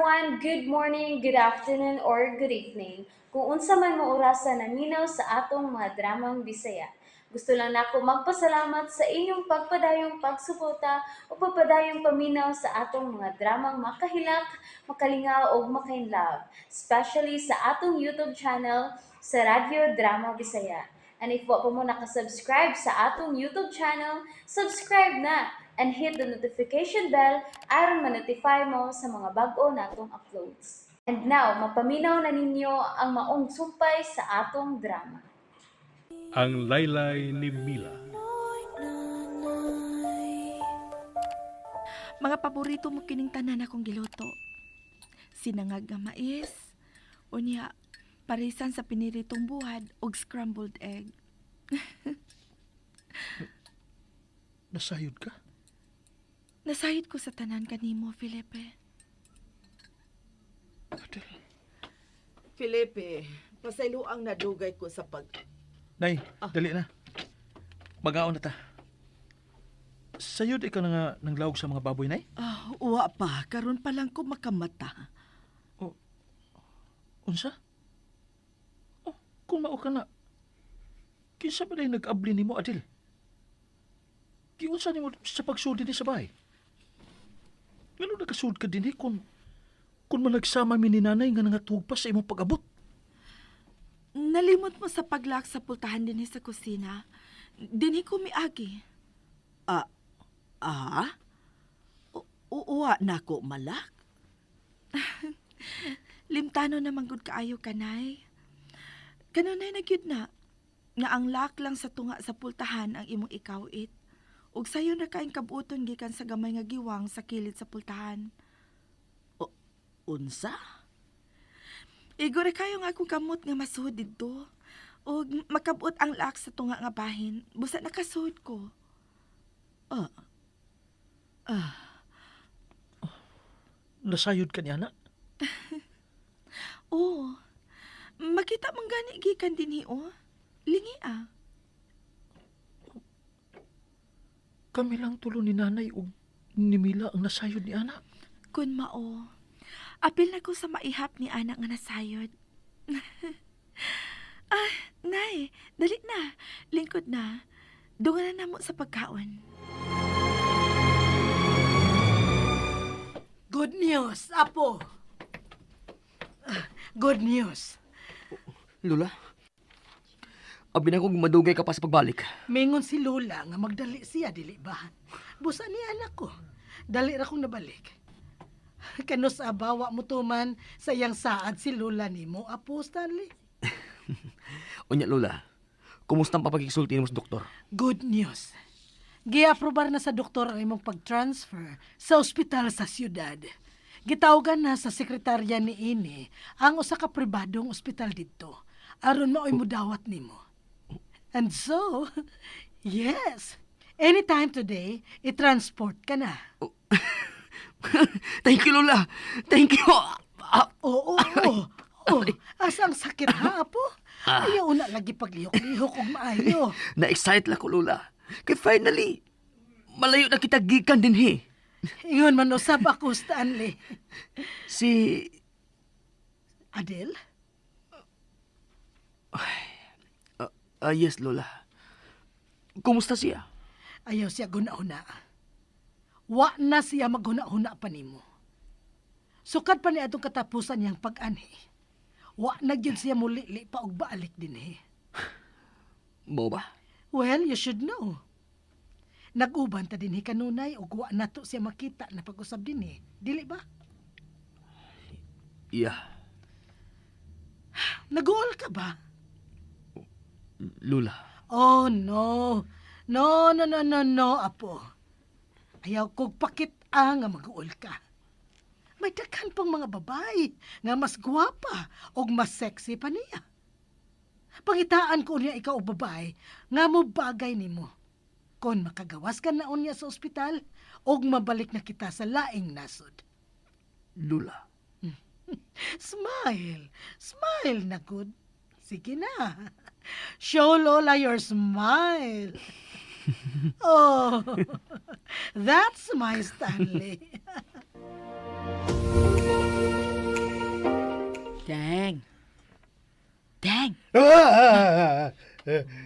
Everyone! Good morning, good afternoon, or good evening. Kung unsa man mo orasa naminaw sa atong mga dramang Bisaya. Gusto lang nako magpasalamat sa inyong pagpadayong pagsuporta o pagpadayong paminaw sa atong mga dramang makahilak, makalingaw ug makainlove, especially sa atong YouTube channel sa Radyo Drama Bisaya. And if wa pa mo nakasubscribe sa atong YouTube channel, subscribe na and hit the notification bell aron ma-notify mo sa mga bag-o natong uploads. And now, mapaminaw na ninyo ang maong sumpay sa atong drama. Ang Laylay ni Mila. Mga paborito mo kining tanan akong giluto. Sinangag nga mais, unya, parisan sa piniritong buhad og scrambled egg. Nasayod ka? Nasayod ko sa tanan kanimo, Felipe. Adel. Felipe, pasaylo ang nadugay ko sa pag. Nay, dali na. Magaon na ta. Sayod ikaw na nga nang lawog sa mga baboy, Nay? Ah, uwa pa, karon pa lang ko makamata. Unsa? Oh, kung mao ka na, kinsa ba na nag-abli nimo, Adel? Giunsa nimo sa pagsudi ni sa bahay? Ngano nakasud ka dinhi kung managsama mi ni nanay nga nangatuog pa sa imong pag-abot? Nalimot mo sa paglak sa pultahan dinhi sa kusina. Dinhi ko miagi. Ah, ah? Uwa na ko malak? Limtano naman gud kaayo kanay. Kanunay na gyud na nga ang lak lang sa tunga sa pultahan ang imong ikawit. Ug sayo na kaing kabuton gikan sa gamay nga giwang sa kilid sa pultahan. Unsa? Igo ra kayo nga akong kamot nga masuhod didto. Ug makabot ang lak sa tunga nga bahin, busa nakasuhod ko. Ah, Nasayod ka niya, anak? Oo. Makita man gani gikan dinhi oh. Lingi ah. Kami lang tulo ni nanay ug ni Mila ang nasayod ni anak. Kun mao, apil na ko sa maihap ni anak nga nasayod. Ah, Nay, dali na. Lingkod na. Dungan na namo sa pagkaon. Good news, Apo. Ah, good news. Lola? Abi na kong madugay ka pa sa pagbalik. Mingon si Lola nga magdali siya, dili ba? Busa ni anak ko. Dali ra kong nabalik. Kanus abawa mo tuman sa iyang saad si Lola nimo, Apo Stanley. Unya, Lola, kumusta ang papagigsulti mo sa doktor? Good news. Giaprobar na sa doktor ang imong pag-transfer sa ospital sa siyudad. Gitawagan na sa sekretarya ni ini ang usa ka pribadong ospital didto aron maoy mudawat nimo. And so, yes, anytime today, i-transport ka na. Thank you, Lola! Thank you! Ah, Oo. Oh, asa ang sakit ha, Apo? Ayaw na lagi paglihok-lihok og maayo. Na-excite lang ko, Lola. Kay finally, malayo na kita gikan din, he. Ingon man usab ako, Stanley. Si. Adel? Ah, yes, Lola. Kumusta siya? Ayaw siya guna-huna. Wa na siya maghuna-huna pa nimo. Sukad pa ni atong katapusan niyang pag-anhi. Wa na gyud siya mulili pa og baalik dinhi. Mao ba? Well, you should know. Nag-uban ta dinhi kanunay ug wa nato siya makita na pag-usab dinhi. Dili ba? Yeah. Nag-uol ka ba? Lola. Oh, no. No, no, no, no, no, Apo. Ayaw kog pakit-a nga mag-uol ka. May daghan pang mga babae nga mas gwapa og mas sexy pa niya. Pangitaan ko niya ikaw og babae nga mo bagay nimo. Kon makagawas ka na unya sa ospital og mabalik na kita sa laing nasod. Lola. Smile. Smile na good. Sige na. Show Lola your smile. Oh, that's my Stanley.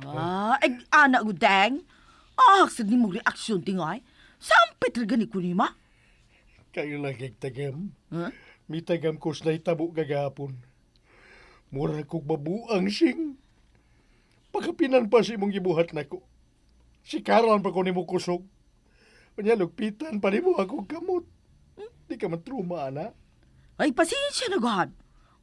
Ah, ay, anak gudeng. Ah, sa di mo reaksyon tingoy. Sampit ra gani ko nima. Kayo lang kay tagam. Huh? Mitagam ko sa nahitabo kagahapon. Mura kog mabuang sing. Pakapinan pa si imong gibuhat nako. Sikaran pa ko nimo kusog. Unya lugpitan pa nimo akong kamot. Di ka man truma ana. Ay, pasensya na God.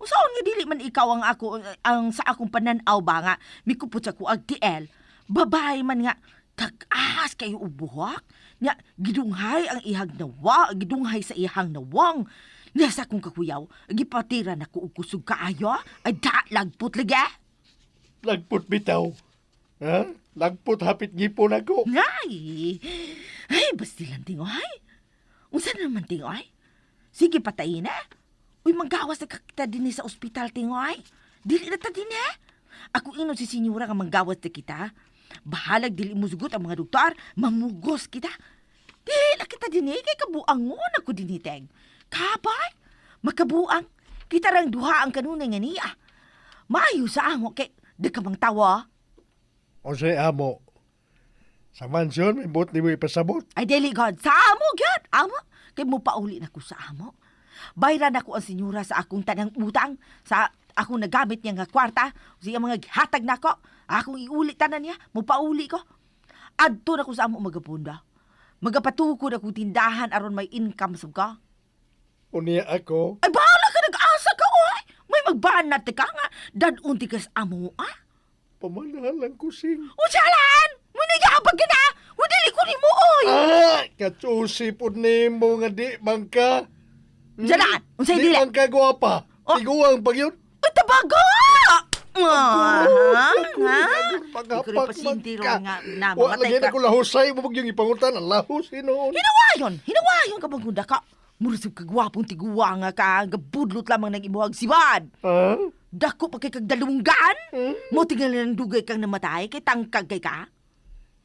Usaon nga dili man ikaw ang ako ang sa akong pananaw ba nga mikupot sa kuag TL. Babae man nga tag-ahas kayo ubuhak. Nya gidunghay ang ihag nawa, gidunghay sa ihang nawong. Nya sa akong kakuyaw, gipatira na ko og kusog kaayo. Ay da lagpot lagi. Lagpot bitaw. Ha? Lagpot hapit ngipon ako. Ngay! Ay, basti lang tingoy. Unsa na naman tingoy? Sige, patayin na. Uy, manggawas na kita din sa ospital, tingoy. Dili na ta din eh. Ako inon si senyora nga manggawas na kita. Bahalag dili mo sugot ang mga doktor, mamugos kita. Dili na kita din eh, kay kabuangon ako din teng. Kabay, makabuang. Kita rang duha ang kanunay nga niya. Maayo sa amo kay di ka mang tawa. Unsay amo? Sa mansyon, may buot nimo ipasabot. Ay, dili God. Sa amo, gyud. Amo. Kay mo pauli na ko sa amo. Bayran ako ang senyora sa akong tanang utang. Sa akong nagamit niya nga kwarta. Sa iyang mga gihatag nako. Akong iuli tanan niya. Mo pauli ko. Adto na ko sa amo magapunda. Magapatukod akong tindahan aron may income sab ka. Unya ako, Ay, bahala ka nag-asa ka, oy! May magbanat ka nga. Dadunti ka sa amo, ah? pamanalang ko sing. Usalan! Munigabag ka na! Wadali ko ni mo, oy! Ah! Katsusi po nimo nga di man ka. Jalan! Unsay Di dili? man ka gwapa. Oh. Tiguang pag yun. Uy, tabaga! Ah, ha? Paghapak Ikaw rin pasinti ron nga na Wa mamatay lagi ka. na ko lahusay mo yung ipangutan ang lahos hinuon. Hinawayon! Hinawayon ka bang ka? Murasag kagwapong tiguwa nga ka, gabudlot lamang ng imuhag sibad. Ha? Dako pa kay kagdalunggaan. Mo tingal ng dugay kang namatay kay tangkag kay ka.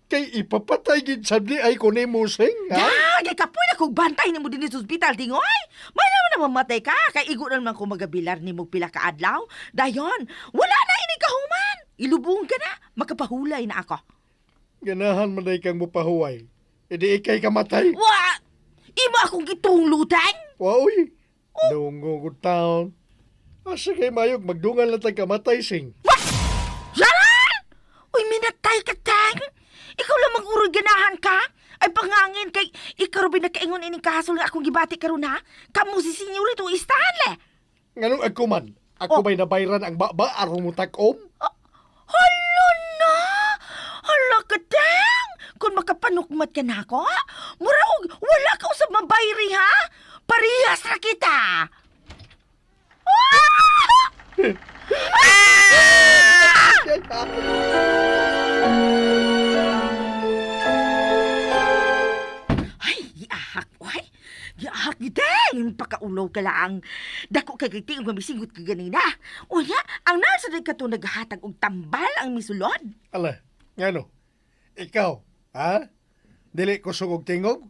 Kay ipapatay gid sabdi ay ko nimo sing, ha? Ya, kay kapoy na kog bantay nimo dinhi sa ospital tingoy. May naman na mamatay ka kay igo na naman ko magabilar nimo pila ka adlaw. Dayon, wala na ini kahuman. Ilubong ka na, makapahulay na ako. Ganahan man day kang mupahuway. Idi ikay kamatay. Wa! Imo akong gitong lutang? Waoy. Nungo ko taon. Asa kay mayog magdungan lang tag kamatay sing. Wa! Jalan! Uy, minatay ka, Tang! Ikaw lang mag-uroy ganahan ka? Ay, pangangin kay ikaw rin nakaingon ining kahasol nga akong gibati karon ha? Kamu si Senyorito Stanley! Nganong ako man? Ako Oh. ba'y nabayran ang baba aron mo takom? Hala na! Hala ka, Tang! Kung makapanukmat ka na ako, ha? Mura og wala ka usab mabayri, ha? Parehas ra kita! Ah! Ay, giahak, oy. Giahak gid yung pakaulaw ka lang. Dako kay kay nga misingot ka ganina. Unya, ang nasa day kato naghatag og tambal ang misulod. Ala, ngano? Ikaw, ha? Dili ko sugog tingog?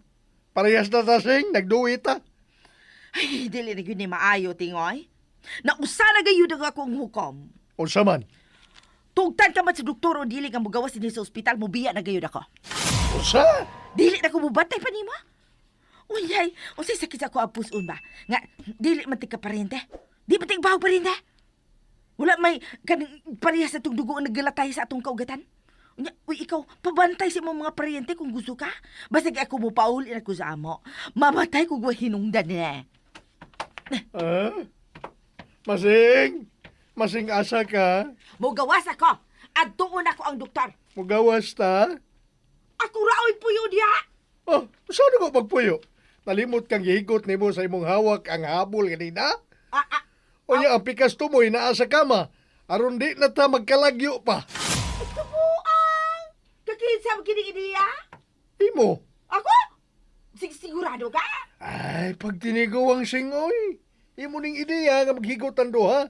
Parehas na ta sing, nagduwi ta. Ay, dili na gyud ni maayo tingoy. Nausa na gayud ang akong hukom. Unsa man? Tugtan ka man sa doktor o dili ka mogawas dinhi sa ospital, mobiya na gayud ako. Unsa? Dili na ko mobantay pa nimo. Unyay, unsay sakit sa ako ang puson ba? Nga, dili man ti ka parente. Di man ti baho parente. Wala may kaning parehas sa itong dugo ang naggalatay sa atong kaugatan. Unya, uy, ikaw, pabantay sa imong mga paryente kung gusto ka. Basta kay ako mo pauli na ko sa amo. Mamatay kung wa hinungdan niya. Ha? Masing! Masing asa ka? Mogawas ako. Adtuon ako ang doktor. Mugawas ta? Ako raoy puyo diha. Oh, saan ko magpuyo? Nalimot kang gihigot nimo sa imong hawak ang habol ganina? Ah, ah, Unya ang pikas tumoy naa sa kama. Aron di na ta magkalagyo pa. Kabuang! Kakinsa mo kining ideya? Imo. Ako? Sigurado ka? Ay, pag tinigaw ang singoy. Imo ning ideya nga maghigot ang duha.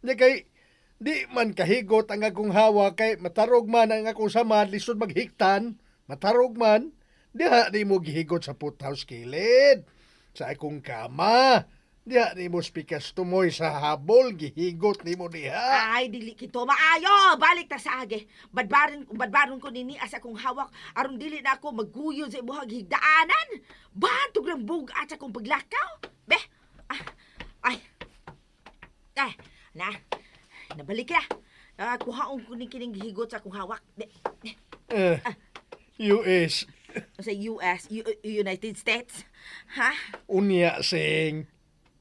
Nya kay di man kahigot ang akong hawa kay matarog man ang akong samad lisod maghiktan, matarog man. Diha di mo gihigot sa puthouse kilid. Sa akong kama. Diya nimo spikas tumoy sa habol, gihigot nimo diha. Ay, dili kito maayo. Balik ta sa age. Badbaron, badbaron ko nini asa akong hawak aron dili na ako magguyon sa imuhang higdaanan. Bantog lang bugat sa akong paglakaw. Be. Ah, ay. Ay, na. Nabalik na. Ah, kuhaon ko ni kining gihigot sa akong hawak. Be. Eh, US, Sa US, United States. Ha? Unya sing.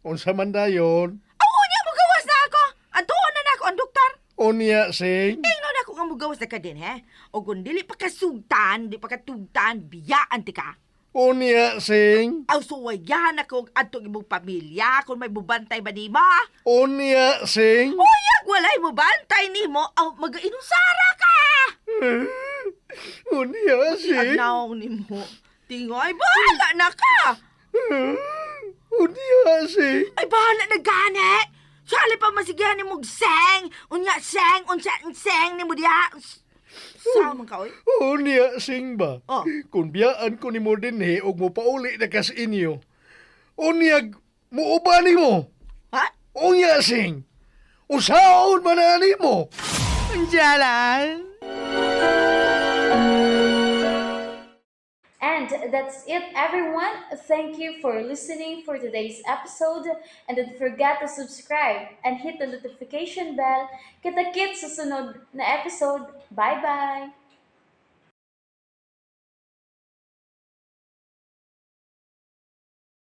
Unsa man dayon? Aw, niya mo gawas na ako. Antuon na nako ang doktor. Unya sing. Ingnon ako nga mugawas na ka din, he? O kung dili pa kasugtan, di pa katugtan, biyaan ti ka. Unya sing. Aw, suwayan ako og adtong imong pamilya kung may bubantay ba nimo. Unya sing. Uyag, walay mubantay nimo, aw, magainusara ka! Unya sing. Agnaw nimo. Tingoy, bahala na ka! Unya sing. Ay, bahala na gani! Sali pa masigihan nimo og seng! Unya seng, unsa seng nimo diha. Sa man ka, oy? Unya sing ba? Oh. Kung biyaan ko nimo dinhi og mopauli na kas inyo. Unyag muuba nimo. Ha? Unya sing. Usaon man na nimo. Jalan. And that's it, everyone. Thank you for listening for today's episode. And don't forget to subscribe and hit the notification bell. Kita-kits sa sunod na episode. Bye-bye!